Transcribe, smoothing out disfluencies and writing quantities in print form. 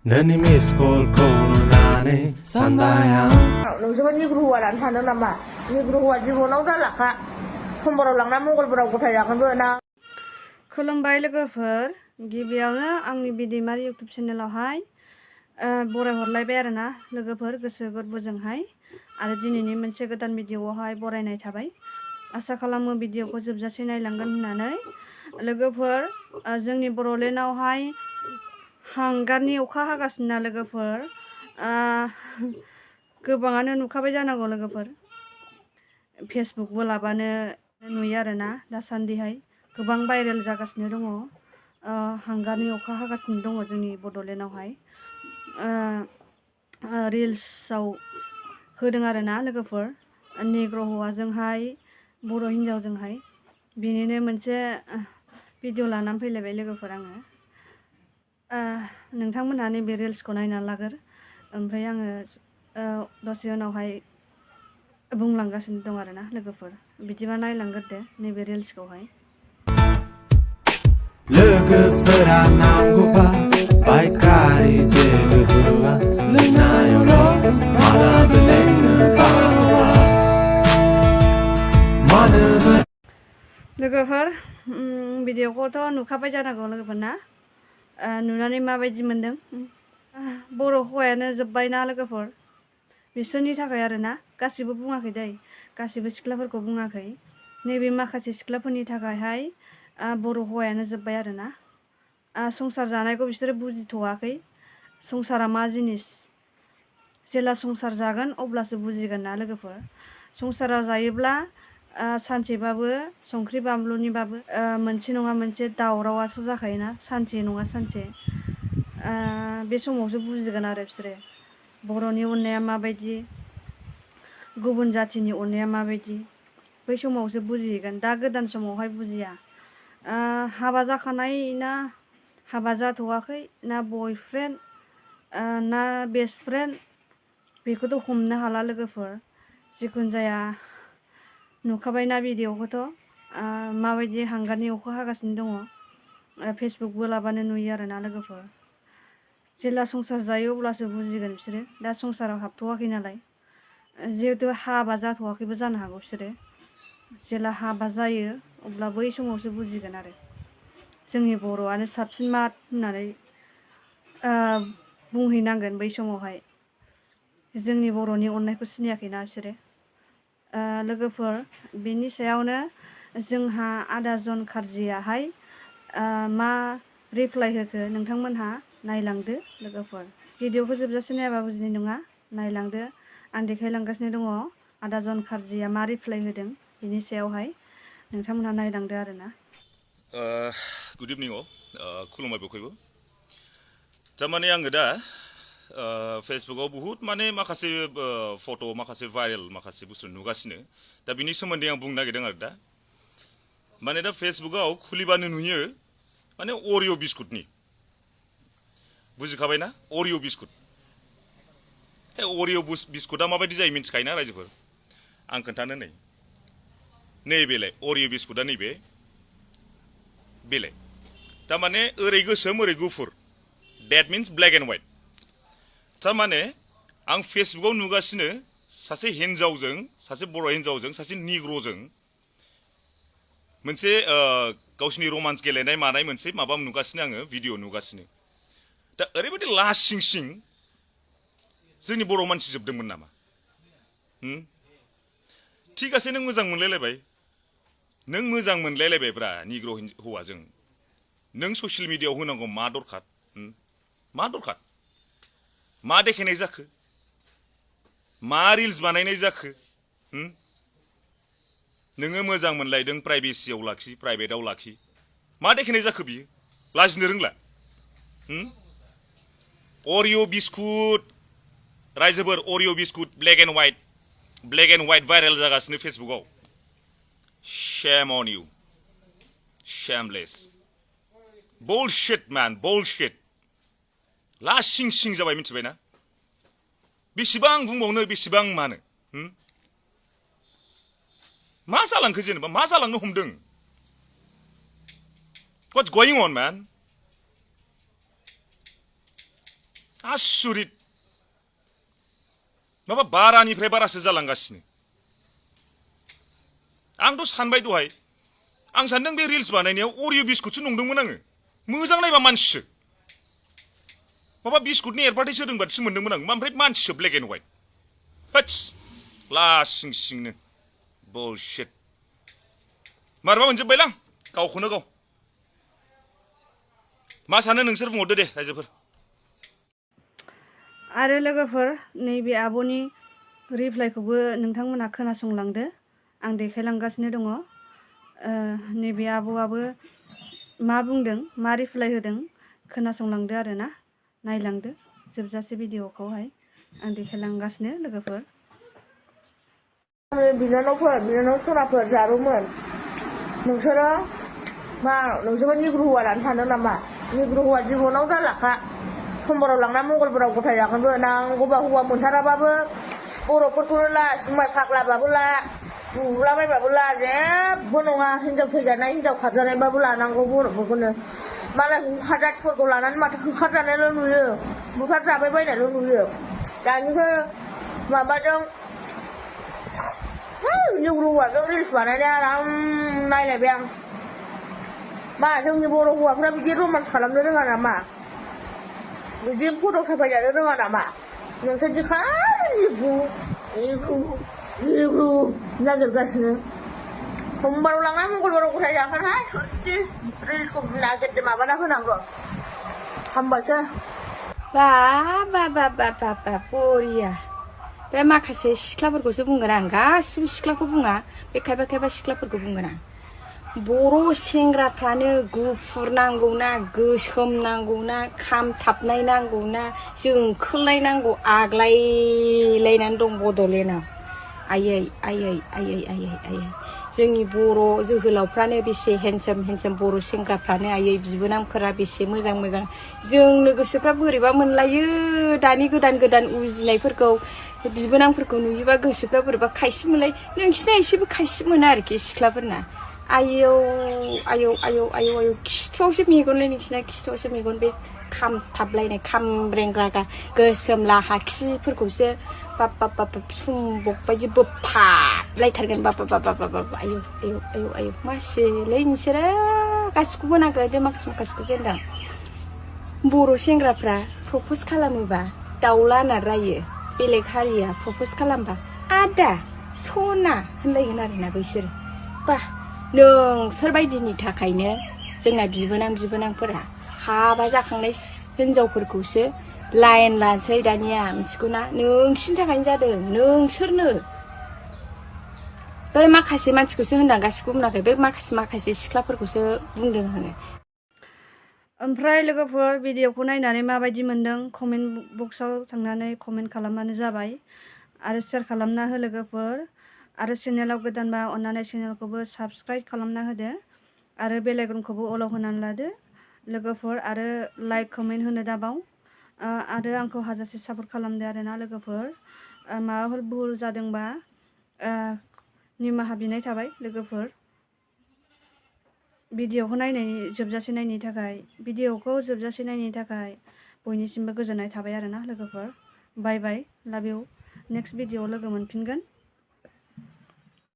नोंनि मिस कलखौ नुनानै सानबाय आं नोंसोरबो निग्रु हौवा लानो सानदों नामा? निग्रु हौवा जिबनाव जालाखा समबाराव लांना मंगलबाराव गथाय जागोनबो ना। खुलुमबाय लोगोफोर, गिबियावनो आंनि बिदैमारि इउटुब चेनेलावहाय बरायहरलायबाय आरोना लोगोफोर गोसो गोरबोजोंहाय। आरो दिनैनि मोनसे गोदान भिडिअआवहाय बरायनाय थाबाय। आसा खालामो भिडिअखौ जोबजासे नायलांगोन होननानै। लोगोफोर, जोंनि बर'लेण्डआवहाय हांगारनि अखा हागासिनो ना लोगोफोर। गोबाङानो नुखाबाय जानांगौ लोगोफोर, फेसबुकबो लाबानो नुयो आरोना दासान्दिहाय गोबां भाइरेल जागासिनो दङ। हांगारनि अखा हागासिनो दङ जोंनि बड'लेण्डआवहाय। रिल्सआव होदों आरोना लोगोफोर, निग्र हौवाजोंहाय बर' हिन्जावजोंहाय। बेनिनो मोनसे भिडिअ लानानै फैलायबाय लोगोफोर आङो। नोंथांमोनहा नैबे रिल्सखौ नायनानै लागोर, ओमफ्राय आङो दसे उनावहाय बुंलांगासिनो दं आरोना लोगोफोर। बिदिबा नायलांग्रोदो नैबे रिल्सखौहाय। लोगोफोरा नांगौबा बाइक गारि जेबो होआ, लोंनायावल' मालाबा लेंनो बावा मानोबा। लोगोफोर, भिडिअखौथ' नुखाबाय जानांगौ लोगोफोर ना। नुनानै माबायदि मोनदों? बर' हौवायानो जोब्बायना लोगोफोर, बिसोरनि थाखाय आरोना, गासिबो बुङाखै दै, गासिबो सिख्लाफोरखौ बुङाखै। नैबे माखासे सिख्लाफोरनि थाखायहाय बर' हौवायानो जोब्बाय आरोना। संसार जानायखौ बिसोरो बुजिथ'वाखै, संसारा मा जिनिस। जेला संसार जागोन अब्लासो बुजिगोन ना लोगोफोर। संसाराव जायोब्ला सानसेबाबो संख्रि बानलुनिबाबो मोनसे नङा मोनसे दावरावासो जाखायोना, सानसे नङा सानसे। बे समावसो बुजिगोन आरो बिसोरो बर'नि अननाया माबायदि, गुबुन जाथिनि अननाया माबायदि। बै समावसो बुजिहैगोन, दा गोदान समावहाय बुजिया। हाबा जाखानाय ना हाबा जाथ'वाखै, ना बयफ्रेन्ड ना बेस्ट फ्रेन्ड, बेखौथ' हमनो हाला लोगोफोर। जिखुनु जाया नुखाबायना भिडिअखौथ', माबायदि हांगारनि अखा हागासिनो दङ। फेसबुकबो लाबानो नुयो आरोना लोगोफोर। जेला संसार जायो अब्लासो बुजिगोन बिसोरो, दा संसाराव हाबथ'वाखै नालाय। जिहेथु हाबा जाथ'वाखैबो जानो हागौ बिसोरो। जेला हाबा जायो अब्ला बै समावसो बुजिगोन आरो जोंनि बर'आनो साबसिन मात होननानै बुंहैनांगोन बै समावहाय। जोंनि बर'नि अननायखौ सिनायाखैना बिसोरो। लोगोफोर, बेनि सायावनो जोंहा आदा जन खार्जियाहाय मा रिप्लाइ होखो नोंथांमोनहा नायलांदो लोगोफोर। भिडिअखौ जोबजासे नायाबा बुजिनाय नङा, नायलांदो। आं देखायलांगासिनो दङ आदा जन खार्जिया मा रिप्लाइ होदों बिनि सायावहाय, नोंथांमोनहा नायलांदो आरोना। गुड इभिनिं अल, खुलुमबाय बयखौबो। थारमाने आङो दा फेसबुकआव बुहुत माने माखासे फट' माखासे भाइरेल माखासे बुस्थु नुगासिनो। दा बिनि सोमोन्दै आं बुंनो नागिरदों आरो दा माने दा फेसबुकआव खुलिबानो नुयो माने अरिअ बिस्कुटनि, बुजिखाबायना? Oreo biscuit. अरिअ बिस्कुटआ माबायदि जायो मिन्थिखायोना रायजोफोर? आं खोन्थानो नैबेलाय अरिअ बिस्कुटआ नैबे बेलाय। थारमाने ओरै गोसोम ओरै गुफुर, that means black and white. थारमाने आं फेसबुकआव नुगासिनो सासे हिन्जावजों, सासे बर' हिन्जावजों, सासे निग्र'जों मोनसे गावसिनि रमान्स गेलेनाय मानाय मोनसे माबा नुगासिनो आङो, भिडिअ नुगासिनो। दा ओरैबायदि लासिं सिं, जोंनि बर' मानसि जोबदोंमोन नामा? थिगासे नों मोजां मोनलायलायबाय, नों मोजां मोनलायलायबायब्रा निग्र' हौवाजों, नों ससियेल मिडियाआव होनांगौ मा दरखार? मा दरखार? मा देखायनाय जाखो? मा रिल्स बानायनाय जाखो? नोङो मोजां मोनलायदों प्राइभेसियाव लाखि, प्राइभेटआव लाखि। मा देखायनाय जाखो बियो? लाजिनो रोंला। अरिअ बिस्कुट रायजोफोर, Oreo biscuit black and white viral जागासिनो फेसबुकआव। Shame on you, shameless, bullshit man, bullshit. लासिं सिं जाबाय मिथिबायना? बेसेबां बुंबावनो, बेसेबां मानो? मा जालांखो जेनेबा, मा जालांनो हमदों? What's going on, man? आसुरित माबा बारानिफ्राय बारासो जालांगासिनो आंथ' सानबाय दहाय आं सानदों बे रिल्स बानायनायाव अरिअ बिस्कुटसो नंदोंमोन आङो मोजां नायबा मानसिसो माबा बिस्कुटनि एडभार्टाइज होदों बादिसो मोनदोंमोन आं ओमफ्राय मानसिसो ब्लेक एन्ड व्हाइट होत्स लासिं सिंनो बुलशिट मारबा मोनजोब्बायलां गावखौनो गाव मा सानो नोंसोर बुंहरदो दे रायजोफोर आरो लोगोफोर नैबे आब'नि रिप्लाइखौबो नोंथांमोनहा खोनासंलांदो आं देखायलांगासिनो दङ नैबे आब'आबो मा बुंदों मा रिप्लाइ होदों खोनासंलांदो आरोना नायलांदो जोबजासे भिडिअखौहाय आं देखायलांगासिनो लोगोफोर बिनानाव सनाफोर जारुमोन नोंसोरो मा नोंसोरबो निग्रु हौवा लानो सानदों नामा निग्रु हौवा जिबनाव जालाखा समबाराव लांना मंगलबाराव गथायजागोनबो नांगौबा हौवा मोनथाराबाबो बर'फोरखौनो ला जुमाय फाग्लाबाबो ला बुलाबायबाबो ला जेबो नङा हिनजाव थैजानाय हिनजाव खारजानायबाबो लानांगौ बर'फोरखौनो मालाय हाजारफोरखौ लानानै माथो होखारजानायल' नुयो बुथार जाबाय बायनायल' नुयो दानिखौ माबाजों निग्रु हौवाजों रिल्स बानायनाया आराम नायलायबाय आं मा जोंनि बर' हौवाफ्रा बिदि रमान्स खालामनो रोङा नामा बिदि फट' साफायजानो रोङा नामा नोंसोरदि खालि निग्रु नागिरगासिनो समबाराव लांना मंगलबाराव गथायजागोनहाय सच्चि रिल्सखौ नागिरदो माबाना होनांगौ हामबायसो बा बरिया बे माखासे सिख्लाफोरखौसो बुंगोन आं गासिबो सिख्लाखौ बुङा बे खायफा सिख्लाफोरखौ बुंगोन आं बर' सेंग्राफ्रानो गुफुर नांगौना गोसोम नांगौना खामथाबनाय नांगौना जोंखोलनाय नांगौ आग्लायलायनानै दं बड'लेण्डआव आयै जोंनि बर' जोहोलावफ्रानो बेसे हेन्डसाम बर' सेंग्राफ्रानो आयै बिबोनांफोरा बेसे मोजां जोंनो गोसोफ्रा बोरैबा मोनलायो दानि गोदान उजिनायफोरखौ बिबोनांफोरखौ नुयोबा गोसोफ्रा बोरैबा खायसि मोनलाय नोंसिना एसेबो खायसि मोनो आरोखि सिख्लाफोरना आयौ खिथुआवसो मेगनलाय नोंसिना खिथुआवसो मेगन बे खामथाबलायनाय खामब्रेंग्रा गोसोम लाहाखिफोरखौसो बाब सुम्बक बायदि बोबथाबलायथारगोन बाब आयौ मासेलै नोंसोरो गासिखौबो नांगौ बे माखासेखौसो होनदां बर' सेंग्राफ्रा प्रप'ज खालामोबा दाउला होनना रायो बेलेग हारिया प्रप'ज खालामबा आदा सना होनलायगोन आरोना बैसोरो बा नोंसोर बायदिनि थाखायनो जोंना बिबोनांफोरा हाबा जाखांनाय हिनजावफोरखौसो लाइन लासै दानिया मिथिगौना नोंसिनि थाखायनो जादों नोंसोरनो बै माखासे मानसिखौसो होनदां गासिखौबो बुङाखै बै माखासे सिख्लाफोरखौसो बुंदों आङो ओमफ्राय लोगोफोर भिडिअखौ नायनानै माबायदि मोनदों कमेन्ट बक्सआव थांनानै कमेन्ट खालामबानो जाबाय आरो शेयार खालामना हो लोगोफोर आरो चेनेलाव गोदानबा अन्नानै चेनेलखौबो साबस्क्राइब खालामना होदो आरो बेल आइकनखौबो अलाव होनानै लादो लोगोफोर आरो लाइक कमेन्ट होनो दाबाव आरो आंखौ हाजासे सापर्ट खालामदो आरोना लोगोफोर माबाफोर भुल जादोंबा निमाहा बिनाय थाबाय लोगोफोर भिडिअखौ जोबजासे नायनायनि थाखाय बयनिसिमबो गोजोननाय थाबाय आरोना लोगोफोर बाय लाभ इउ नेक्स्ट भिडिअआव लोगो मोनफिनगोन